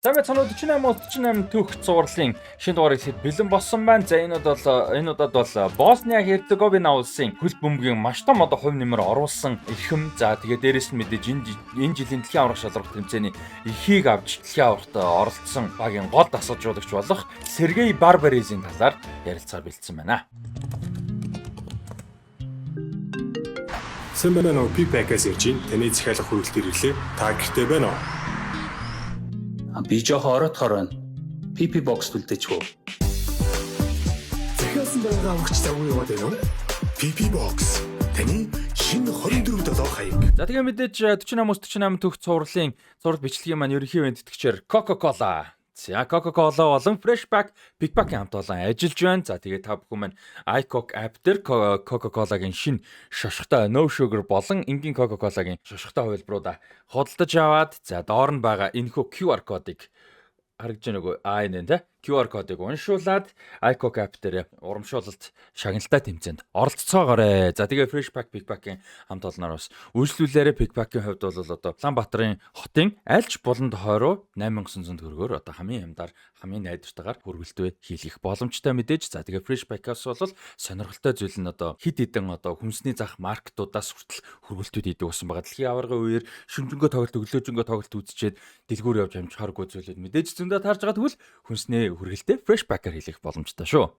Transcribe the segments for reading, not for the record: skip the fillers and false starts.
За мэцэнүү 48 38 түүх цувралын шинэ дугаар ихэд бэлэн болсон байна. За энэ удаад бол Босниа Херцеговина улсын хөл бөмбөгийн маш том одоо хувь нэмэр оруулсан эрхэм. За тэгээ дээрэс нь мэдээж энэ жилийн дэлхийн аварга шалралт тэмцээний эхийг авч дэлхийн аваргад оролцсон багийн гол дасгалжуулагч болох Сергей Барбаризийн талаар ярилцгаа бэлдсэн байна. Сайн байна уу? P-Pack-аас ярьж байна. Таны захиалга хүргэлт ирлээ. Та гэртээ байна уу? Би жоохон оройтхоор байна. PP box үлдээч үү? Захиалсан байгаа авахч завгүй яваад байна уу? PP Box. Таны шинэ 24/7 хаяг. За тэгээ мэдээж 48 48 түүх цувралын цуврал бичлэгийн маань ерөнхий бэлтгэгчээр Coca-Cola. За Coca-Cola болон Freshpack, Big Pack-ийн хамт олон ажиллаж байна. За тэгээ та бүхэн маань iCoke app дээр Coca-Cola-гийн шинэ шошготой No Sugar болон энгийн Coca-Cola-гийн шошготой хувилбаруудаа худалдаж аваад, за доор нь байгаа энэхүү QR кодыг харагдж байна уу? А энэ те QR кодыг уншуулад iCoke app дээр урамшуулалт шагналтай тэмцээнд оролцоогоорой. За тэгээ Fresh Pack Big Pack-ийн хамт олноор бас үйлчлүүлээрээ. Big Pack-ийн хувьд бол одоо Улаанбаатарын хотын альч буланд хойруу 8900 төгрөгөөр одоо хамгийн хямдаар, хамгийн найдвартайгаар хүргэлтээ хийлгэх боломжтой мэдээж. За тэгээ Fresh Pack-аас бол сонирхолтой зүйл нь одоо хэд хэдэн одоо хүнсний зах маркетуудаас хүртэл хүргэлтүүд хийдэг болсон байгаа. Дэлхийн аваргын үеэр шүнжэнгөө тоглолт, өглөөжөнгөө тоглолт үзчихэд дэлгүүр явж амжихааргүй зүйлүүд мэдээж зөндөө таарж байгаа. Тэгвэл хүнсний хүргэлтээ Fresh Pack-аар хийлгэх боломжтой шүү.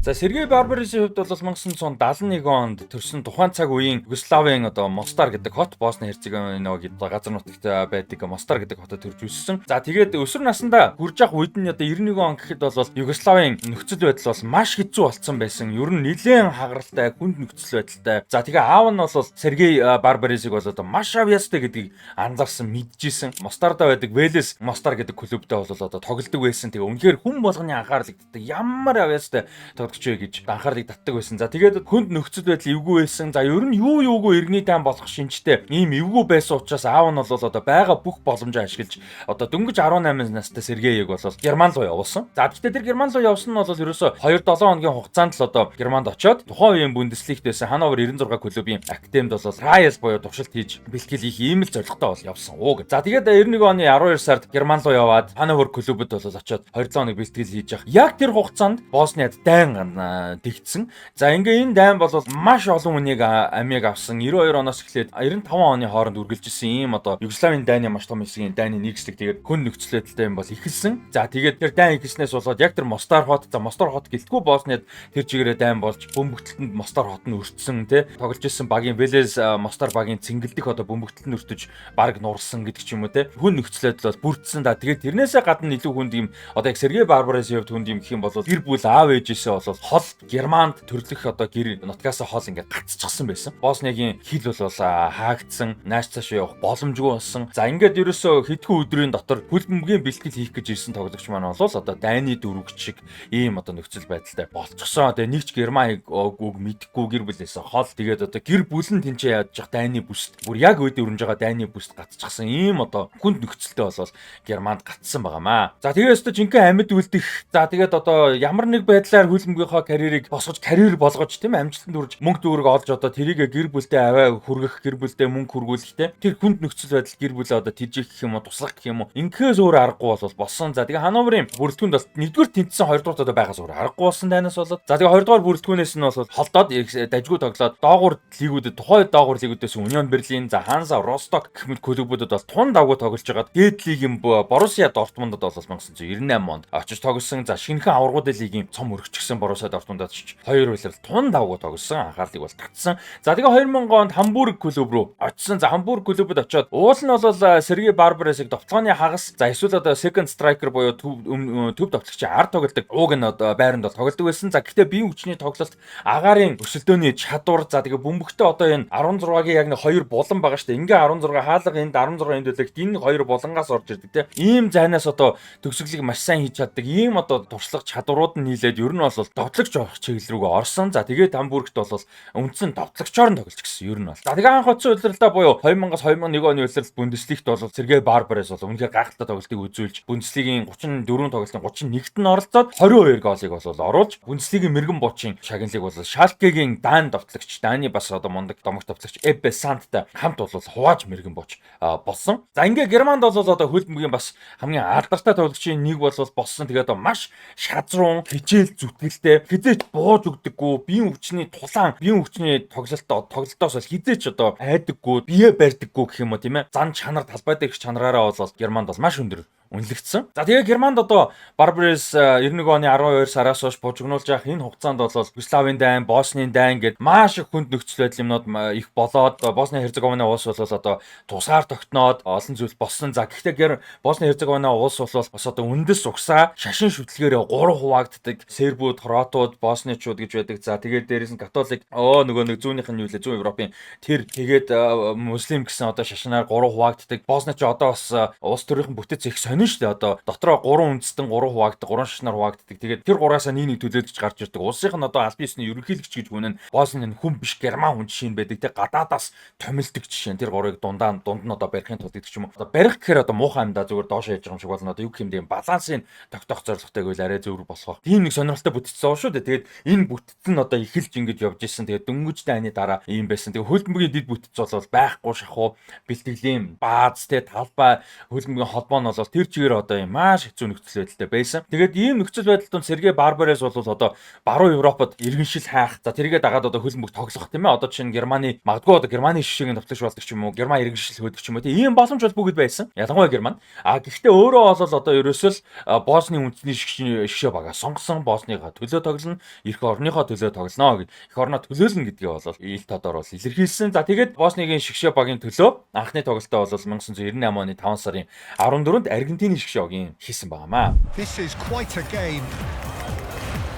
За Сергей Барбарисын хувьд бол 1971 онд төрсэн, тухайн цаг үеийн Югославийн одоо Мостар гэдэг хот, Босни Херцеговина гэдэг газар нутагт байдаг Мостар гэдэг хотод төрж өссөн. За тэгээд өсвөр насндаа хүрж явах үед нь одоо 91 он гэхэд бол Югославийн нөхцөл байдал бол маш хэцүү болцсон байсан. Ер нь нэлээд хагаралтай, хүнд нөхцөл байдалтай. За тэгээ аав нь бол Сергей Барбарисыг бол одоо маш авьяастай гэдгийг анзаарсан, мэдчихсэн. Мостарда байдаг Велес Мостар гэдэг клубдээ бол одоо тоглодог байсан. Тэгээ үнэхээр хүн болгоны анхаарлыг татдаг. Ямар авьяастай тоглогч вэ гэж анхаарлыг татдаг байсан. За тэгээд хүнд нөхцөл байдал эвгүй байсан. За ер нь юу юугүй иргэний дан болох шинжтэй ийм эвгүй байсан учраас аав нь бол одоо байгаа бүх боломжоо ашиглаж одоо дөнгөж 18 настай Сергейг бол Герман руу явуулсан. За гэхдээ тэр Герман руу явсан нь бол ерөөсө 2-7 хоногийн хугацаанд л одоо Германд очиод тухайн үеийн Бундеслигт байсан Хановер 96 клубын академид бол trial буюу туршилт хийж бэлтгэл хийх ийм л зорилготой бол явсан. Ууг. За тэгээд 91 оны 12 сард Герман руу яваад Хановер клубд бол очиод 2-7 хоног бэлтгэл хийж явах. Яг тэр хугацаанд Босниад дайн тэгтсэн. За ингээ энэ дайн бол маш олон хүнийг амийг авсан. 92 оноос эхлээд 95 оны хооронд үргэлжилсэн ийм одоо Югославийн дайны маш том хэсгийн дайны нэгслэг, тэгээд хүн нөхцөл байдалтай юм бол эхэлсэн. За тэгээд тэр дайн эхэлснээс болоод яг тэр Мостар хот, за Мостар хот гэлтгүй Босниад тэр чигээрээ дайн болж бөмбөгдөлтөнд Мостар хот нь өртсөн тий. Тоглож исэн багийн Велес Мостар багийн цэнгэлдэх одоо бөмбөгдөлт нь өртөж баг нурсан гэдэг ч юм уу тий. Хүн нөхцөл байдал бол бүрдсэн да. Тэгээд тэрнээсээ гадна илүү хүнд юм одоо яг Сергей Барбарасын хувьд хүнд юм гэх юм бол гэр бүл, аав ээжээсээ бол хол Германд төрлөх одоо гэр нутгаас хол ингээд гацчихсан байсан. Босниагийн хил бол хаагдсан, нааш цааш явах боломжгүй болсон. За ингээд ерөөсөө хэдхэн өдрийн дотор хөл бөмбөгийн бэлтгэл хийх гэж ирсэн тоглогч маань бол одоо дайны дөрвөгч шиг ийм одоо нөхцөл байдалтай болчихсон. Тэгээ нэг ч Герман үг мэдэхгүй, гэр бүлээс хол, тэгээд одоо гэр бүл нь тэнцээ яаж явах дайны бүст бүр яг өөд өрнөж байгаа дайны бүст гацчихсан ийм одоо хүнд нөхцөлтэй болол Германд гацсан байгаамаа. За тэгээ өстө жинхэнэ амьд үлдэх. За тэгээд одоо ямар нэг байдлаар хөл бөмбөгийнхөө карьерийг босгож, карьер болгож тийм амжилтанд хүрж мөнгө төгрөг олж одоо тэрийг гэр бүлдээ аваа хүргэх, гэр бүлдээ мөнгө хүргүүлэх те тэр хүнд нөхцөл байдал гэр бүлээ одоо тэжээх гэх юм уу, туслах гэх юм уу, ингэхээс өөр аргагүй бол болсон. За тэгээ Хановерын бүрэлдэхүүнд бол нэгдүгээр тэнцсэн, хоёрдугаар одоо байгаас өөр аргагүй болсон дайнаас болоод, за тэгээ хоёрдугаар бүрэлдэхүүнээс нь бол холдоод дажгүй тоглоод доогуур лигүүдэд, тухайн доогуур лигүүдээс Унион Берлин, за Ханса Росток гэх мэт клубүүдэд бол тун давгүй тоглож байгаад дээд лигийн Боруссия Дортмундад бол 1998 онд очиж тоглосон. За шинэхэн аваргуудын лигийн цом өргөчгсөн Боруссия Дортмундад очиж хоёр улирал тун давгүй тоглосон. Анхаарлыг бол татсан. За тэгээ 2000 онд Хамбург клуб руу очсон. За Хамбург клубд очиод уул нь бол Сергей Барбаресыг довтлооны хагас, за эсвэл одоо second striker буюу төв довтлогчийн ард тоглодог ууг нь одоо байранд бол тоглодог байсан. За гэхдээ биеийн хүчний тоглолт, агаарын өсөлдөөний чадвар, за тэгээ бөмбөгтөө одоо энэ 16-гийн яг нэг хоёр булан байгаа шүү дээ. Ингээ 16 хаалга энд, 16 энд үлэхэд энэ хоёр булангаас орж ирдэг те. Ийм зайнаас одоо төгсгөлийг маш сайн хийж чаддаг. Ийм одоо туршлага чадварууд нь нийлээд ер нь бол довтлогч авах чиглэл рүүгээ орсон. За, тэгээд Хамбургт бол үндсэн довтлогчоор нь тоглож гисэн ер нь бол. За, тэгээ анх очсон улиралдаа буюу 2000-аас 2001 оны улирал Бундеслигт бол Сергей Барбарес бол үнэхээр гайхалтай тоглолтыг үзүүлж, Бундеслигийн 34 тоглолтын 31-т нь оролцоод 22 гоолыг бол оруулж, Бундеслигийн мэргэн буучийн шагналыг бол Шалкегийн Дан довтлогч, Даны бас одоо мундаг домогт довтлогч Эббе Сандтай хамт бол хувааж мэргэн бууч болсон. За, ингээ Германд бол одоо хөлбөмбөгийн бас хамгийн алдартай тоглогчийн нэг бол болсон. Тэгээд одоо маш шазрун, хичээл зүтгэлтэй, хизээч бууж өгдөггүй, биеийн хүчний тулаан, биеийн хүчний тоглолтоос бол хизээч одоо айдаггүй, бие барьдаггүй гэх юм уу, тийм ээ. Зан чанар, талбай дээрх чанараараа бол Германд бол маш өндөр үнэлэгдсэн. За, тэгээ Германд одоо Барбарес 91 оны 12 сараас хойш бужигнуулж явах энэ хугацаанд бол Югославийн дайн, Босны дайн гэд маш их хүнд нөхцөл байдал юмнууд их болоод, Босны Херцеговины улс бол одоо тусгаар тогтноод олон зүйл болсон. За, гэхдээ Босны Херцеговины улс бол бас одоо үндэс угсаа шашин шүтлгээрээ гурван хуваагддаг. Сербүүд, Хорватууд, Босничууд гэж байдаг. За, тэгээд дээрэс нь католик, нөгөө нэг зүүнийх нь юу лээ, зүүн Европын тэр, тэгээд муслим гэсэн одоо шашнаар гурван хуваагддаг. Босни ч одоо бас улс төрийнхэн бүтэц их сонин шүү дээ. Одоо дотроо гурван үндэстэн гурван хуваагддаг, гурван шашнаар хуваагддаг. Тэгээд тэр гураасаа нэг нэг төлөөлөж гарч ирдэг. Улсынх нь одоо албан ёсны ерөнхийлөгч гэж хүн нь Босны хүн биш, герман хүн жишээ нь байдаг. Тэг гадаадаас томилдог жишээ нь тэр гурыг дундаа дунд нь одоо барихын тулд гэдэг ч юм уу. Одоо барих гэхээр одоо муухай амьдаа зүгээр доошоо яж байгаа юм шиг болно. Одоо юу гэх юм бэ? Балансыг тогтоох зорилготой гэвэл арай зөвөр болох. Тийм нэг сонирхолтой бүтцсэн шүү дээ. Тэгээд энэ бүтц нь одоо эхэлж ингэж явж исэн. Тэгээд дөнгөж дайны дараа ийм байсан. Тэгээд хөлбөмбөгийн дэд бүтц бол байхгүй шахуу бэлтгэлийн бааз, те, талбай, хөлбөмбөгийн холбоо нь бол тэр чигээр одоо юм маш хэцүү нөхцөл байдалтай байсан. Тэгээд ийм нөхцөл байдал донд Сергей Барбарес бол одоо баруун Европод иргэншил хайх. За, тэргээ дагаад одоо хөлбөмбөг тоглох, тийм ээ. Одоо чинь Германы магадгүй одоо Германы шишээгийн товтлогч болдог ч юм уу, Герман иргэншил хөөдөг ч юм уу. Тийм ийм боломж бол бүгд байсан. Ялангуяа Герман. А гэхдээ өөрөө бол одоо ерөөсөө л Босны үндэсний шгшээ бага сонгосон, Босныхаа төлөө тоглоно, эрх орныхоо төлөө тоглоно, эх орноо төлөөлнө гэдгийг бол ил тодор бол илэрхийлсэн. За, тэгээд Босныгийн шгшээ багийн төлөө анхны тоглолтоо бол 1998 оны 5 сарын 14-нд Аргентины шгшээ багийн хийсэн байгаамаа. This is quite a game.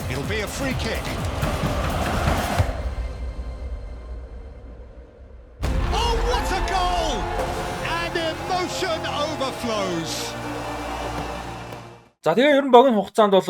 It'll be a free kick. Oh, what a goal! And emotion overflows. За, тэгээ ер нь богино хугацаанд бол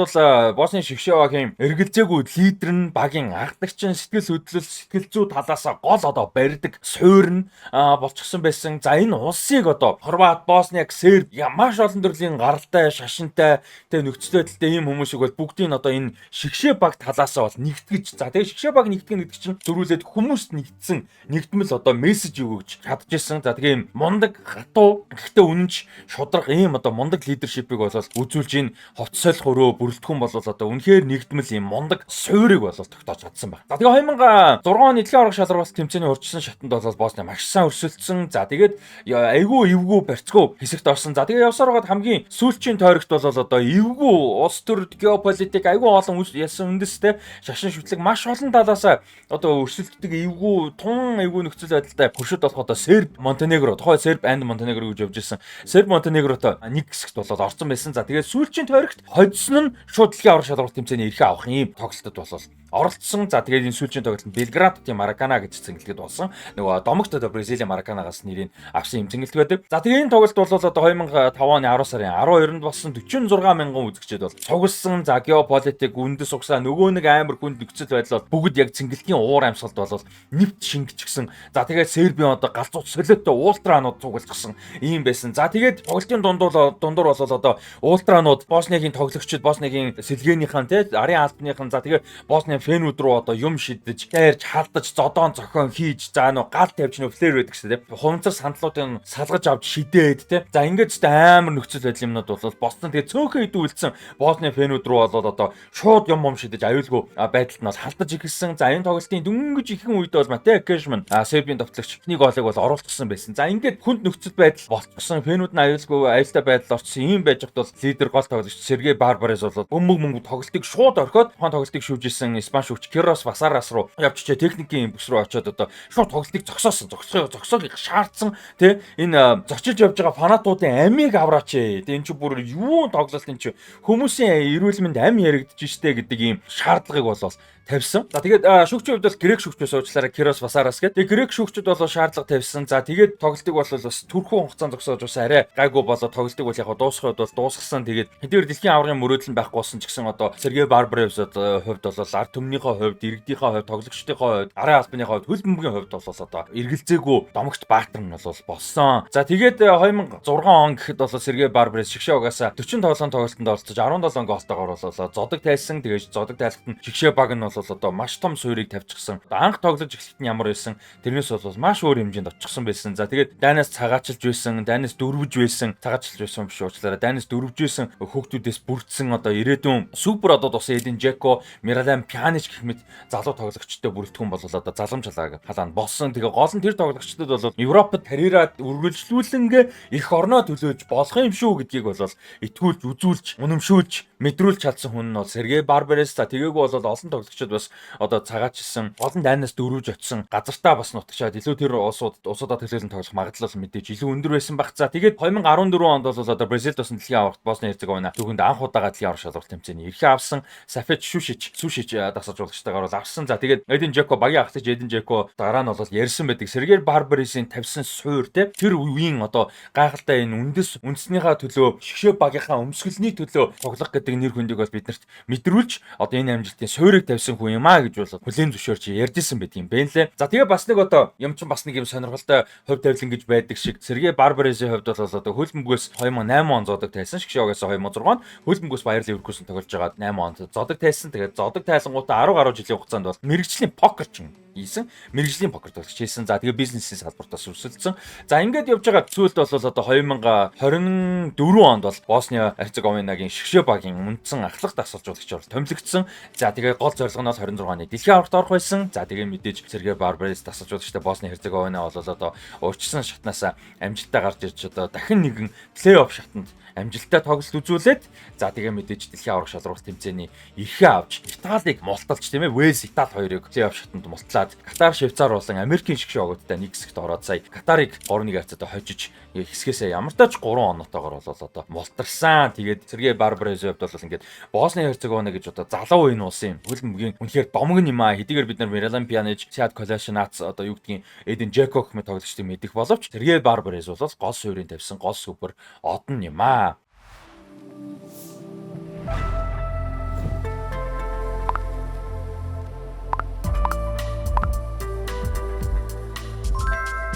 Босны шгшээ багийн эргэлзээгүй лидер нь, багийн анхдагч нь, сэтгэл хөдлөл, сэтгэл зүй талаасаа гол одоо барьдаг суур нь болчихсон байсан. За, энэ улсыг одоо Хорват, Босниак, Серб маш олон төрлийн гаралтай, шашинтай, тэгээ нөхцөл байдалтай ийм хүмүүсийг бол бүгдийг нь одоо энэ шгшээ баг талаасаа бол нэгтгэж, за, тэгээ шгшээ баг нэгтгэн гэдэг чинь зөрүүлээд хүмүүст нэгдсэн нэгдмэл одоо мессеж өгч чадчихсан. За, тэгээ ийм мундаг, хатуу, гэхдээ үнэнч шударга ийм одоо мундаг leadership ийг бол үзүүлж, энэ хувц солих өрөө бүрэлдэхүүн бол одоо үнэхээр нэгдмэл ийм мундаг суурийг бол тогтоож чадсан байна. За, тэгээ 2006 оны дэлхийн аварга шалралт тэмцээний урьдчилан шатанд бол Босни маш сайн өрсөлдсөн. За, тэгээд айгүй эвгүй барьцгүй хэсэгт орсон. За, тэгээ явсаар байгаад хамгийн сүүлчийн тойрогт бол одоо эвгүй улс төр, геополитик, айгүй олон ясан үндэстэй шашин шүтлэг маш олон талаас одоо өрсөлддөг эвгүй тун эвгүй нөхцөл байдалтай хөршид болох одоо Серб Монтенегро, тухайн Серб and Монтенегро гэж явж исэн. Серб Монтенегротой нэг хэсэгт болоод орсон байсан. За, тэгээд сүүлчийн тойрогт хоцсон нь шууд дэлхийн аварга шалралт тэмцээний эрхээ авах ийм тоглолтод болол оролцсон. За, тэгээд энэ сүүлчийн тоглолт нь Белград хотын Маракана гэж цэнгэлтэд болсон. Нөгөө домогт одоо Бразилийн Мараканагаас нэрийг авсан юм цэнгэлт байдаг. За, тэгээд энэ тоглолт бол одоо 2005 оны 10 сарын 12-нд болсон, 46 мянган үзэгчид бол цугласан. За, геополитик, үндэс угсаа, нөгөө нэг амар хүнд нөхцөл байдал бол бүгд яг цэнгэлтийн уур амьсгалд бол нэвт шингэчихсэн. За, тэгээд Сербийн одоо галзуу солиотой ультранууд цуглчихсан ийм байсан. За, тэгээд тоглолтын дундуур бол одоо ультранууд Босниагийн тоглогчид, Босниагийн сэлгээнийхэн, те, арын албаныхан, за, тэгээд Босны fan үүд рүү одоо юм шидэж, дайрж, халдаж, зодоон зохион хийж, за, нөө гал тавьж, нөө flare байдаг шүү дээ. Хумцар сандлуудын салгаж авч шидээд, те. За, ингээд ч амар нөхцөл байдал юмнууд бол болсон. Тэгээд цөөхөн идүү үлдсэн Босны fan үүд рүү бол одоо шууд юм шидэж аюулгүй байдалд нь бол халдаж эхэлсэн. За, энэ тоглолтын дөнгөж ихэнх үед бол Матеа Кешман, Сербийн товтлогч, нэг голыг бол оруулчихсан байсан. За, ингээд хүнд нөхцөл байдал болчихсон. Fan үүд нь аюулгүй аюултай байдал орчихсон. Ийм байж хат бол лидер, гол тоглогч Сергей Барбарес бол бөмбөг мөнгө тоглолтыг шууд орхиод тухайн тоглолтыг шүүж исэн Испани шүүгч Кирос Басарас руу явчихжээ. Техникийн бүс рүү очиод одоо шууд тоглолтыг зогсоосон. Зогсоог шаардсан, тий, энэ зочилж явж байгаа фанатуудын амийг авраач. Тэ, энэ чи бүр юу тоглолт, энэ чи хүмүүсийн эрүүл мэнд ам яригдж штэ гэдэг ийм шаардлагыг бол тавьсан. За, тэгээд шүүгчийн хувьд бол грек шүүгч байсан, уучлаарай, Кирос Басарас гэдэг. Тэгээд грек шүүгчид бол шаардлага тавьсан. За, тэгээд тоглолтыг бол бас түрхүү хугацаанд зогсоож бас арай гайгүй болоо тоглолтыг бол яг дуусгахад бол дуусгасан. Тэгээд хэдийгээр дэлхийн аваргын мөрөөдөл нь байхгүй болсон ч гэсэн одоо Сергей Барбаревс хувьд бол ард түмнийхээ хувьд, иргэдийнхээ хувьд, тоглогчдынхоо хувьд, арын албаныхаа хувьд, хөл бөмбөгийн хувьд бол одоо эргэлзээгүй домогт баатар нь бол болсон. За, тэгээд 2006 он гэхэд бол Сергей Барбарес шигшээ угаасаа 47 тоглолтод оролцож 17 гоолтойгоор бол зодог тайлсан. Тэгээд зодог тайлахт нь шигшээ баг нь бол одоо маш том суурийг тавьчихсан. Анх тоглож эхлэхэд нь ямар байсан, тэрнээс бол маш өөр хэмжээнд очихсан байсан. За, тэгээд дайнаас цагаачилж байсан, дайнаас дөрвөж байсан, цагаачилж байсан биш, уучлаарай. Дайнаас дөрвөж байсан хүүхдүүдээс бүрдсэн одоо ирээдүйн супер одоо тусан Эдин Жеко, Миралем Пьянич гэх мэт залуу тоглогчтой бүрэлдэхүүн бол одоо залам чалааг халаанд болсон. Тэгээ гол нь тэр тоглогчдод бол Европод карьераа үргэлжлүүлэнгээ их орноо төлөөж болох юм шүү гэдгийг бол итгүүлж, үзүүлж, үнэмшүүлж, мэдрүүлж чадсан хүн нь бол Сергей Барбарес. За, тэгээгүй бол олон тоглогчид бас одоо цагаачилсан, олон дайнаас дөрвөж очисон газартаа бас нутагшаад илүү тэр улсуудаа төлөөлөн тоглох магадлал мэдээж илүү өндөр байсан баг. За, тэгээд 2014 онд бол одоо Бразилд бас дэлхийн аваргад Босни Херцеговина түүхэнд анх удаага дэлхийн аварга шалралт тэмцээний эрхээ авсан. Сафет Шушич дасгалжуулагчтайгаар бол авсан. За, тэгээд Эдин Жеко, багийн ахлагч Эдин Жеко дараа нь бол ярьсан байдаг. Сергей Барбарисын тавьсан суур те тэр үеийн одоо гайхалтай энэ үндэснийхаа төлөө, шгшээ багийнхаа өмсгөлний төлөө тоглох гэдэг нэр хүндийг бол биднэрт мэдрүүлж одоо энэ амжилтын суурийг тавьсан хүн юм а гэж бол хүлээн зөвшөөрч ярьжсэн байдаг юм байна лээ. За, тэгээ бас нэг одоо юм чин бас нэг юм сонирхолтой хувь тавилан гэж байдаг шиг Сергей Барбарисын хувьд бол одоо хөлбөмбөгөөс 2008 он зодог тайлсан. Шгшээ угаасаа 2006 он хөлбөмбөгөөс Баяр Ливеркузен тоглож байгаа 8 онд зодог тайлсан. Тэгээд зодог тайлангуудаа 10 гаруй жилийн хугацаанд бол мэрэгжлийн покерч хийсэн. Мэрэгжлийн покер тоглогч хийсэн. За, тэгээ бизнесийн салбартаас өрсөлдсөн. За, ингээд явж байгаа зүйлд бол одоо 2024 онд бол Босниа Херцеговинагийн шгшээ багийн үндсэн ахлах дасгалжуулагчаар томилогдсон. За, тэгээ гол зорилго нь бол 26 оны дэлхийн аваргад орох байсан. За, тэгээ мэдээж Сергей Барбарес дасгалжуулагчтай Босни Херцеговина бол одоо урьдчилсан шатнаас амжилттай гарч ирж одоо дахин нэгэн плей-офф шатанд амжилттай тоглолт үзүүлээд, за, тэгээ мэдээж дэлхийн аварга шалралт тэмцээний эрхээ авч Италиг мулталж, тийм ээ, Уэльс, Итали хоёрыг плей-офф шатанд мултлаад Катар, Швейцар болон Америкийн шгшээ огоодтой нэг хэсэгт ороод сая Катарыг 3-1 харьцаатай хожиж хэсгээсээ ямар ч 3 оноотойгоор бол одоо мултарсан. Тэгээд Сергей Барбарезийн хувьд бол ингээд Босни Херцеговина гэж одоо залуу үеийн улсын хөл бөмбөгийн үнэхээр домог юм аа. Хэдийгээр бид нар Миралан Пьянич, Сиад Колашинац, одоо юу гэдгийг Эден Жеко гэх мэт тоглогчдыг мэдэх боловч Сергей Барбарез бол гол суурийг тавьсан гол супер одон юм аа.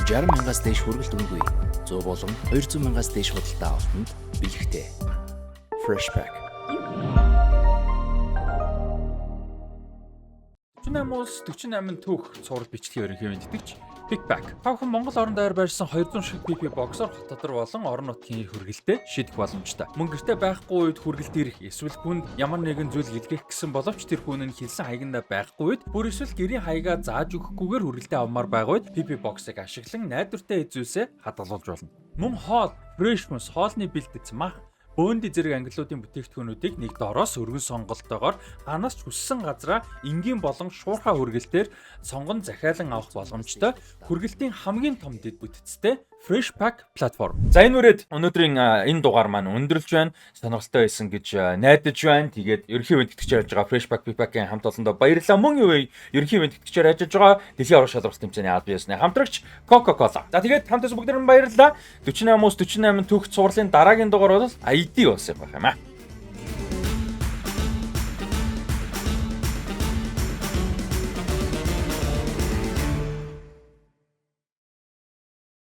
60 мянгаас дээш хүргэлт үнэгүй. 100 болон 200 мянгаас дээш худалдаа авалтанд бэлэгтэй. Fresh Pack. 48 улс 48 түүх цуврал бичлэгийн ерөнхий мэндтгэгч Pickpack. Та бүхэн Монгол орон дайр байрсан 200 шиг PP box-оор хот дотор болон орон нутгийн хүргэлтээ шийдэх боломжтой. Мөн гэртээ байхгүй үед хүргэлт ирэх, эсвэл хүнд ямар нэгэн зүйл илгээх гэсэн боловч тэр хүн нь хэлсэн хаягандаа байхгүй үед, бүр эсвэл гэрийн хаягаа зааж өгөхгүйгээр хүргэлтээ авмаар байгаа үед PP box-ыг ашиглан найдвартай зүйлсээ хадгалуулж болно. Мөн хоол, fresh хүнс, хоолны бэлтгэц, мах, бөөнди зэрэг ангиллуудын бүтээгдэхүүнүүдийг нэг дороос өргөн сонголтоогоор ханаас ч хүссэн газраа энгийн болон шуурхай хүргэлтээр сонгон захиалан авах боломжтой хүргэлтийн хамгийн том дэд бүтцтэй Fresh Pack платформ. За, энэ үрээд өнөөдрийн энэ дугаар маань өндөрлж байна. Сонирхолтой байсан гэж найдаж байна. Тэгээд ерөнхий мэндтгэгчээр ажиллаж байгаа Fresh Pack Pack-ийн хамт олондоо баярлалаа. Мөн юу ерөнхий мэндтгэгчээр ажиллаж байгаа дэлхийн аварга шалралт тэмцээний албан ёсны хамтрагч Coca-Cola. За, тэгээд хамт байсан бүгдээр нь баярлалаа. 48 улс 48 түүх цувралын дараагийн дугаар бол ID болсон байх юм аа.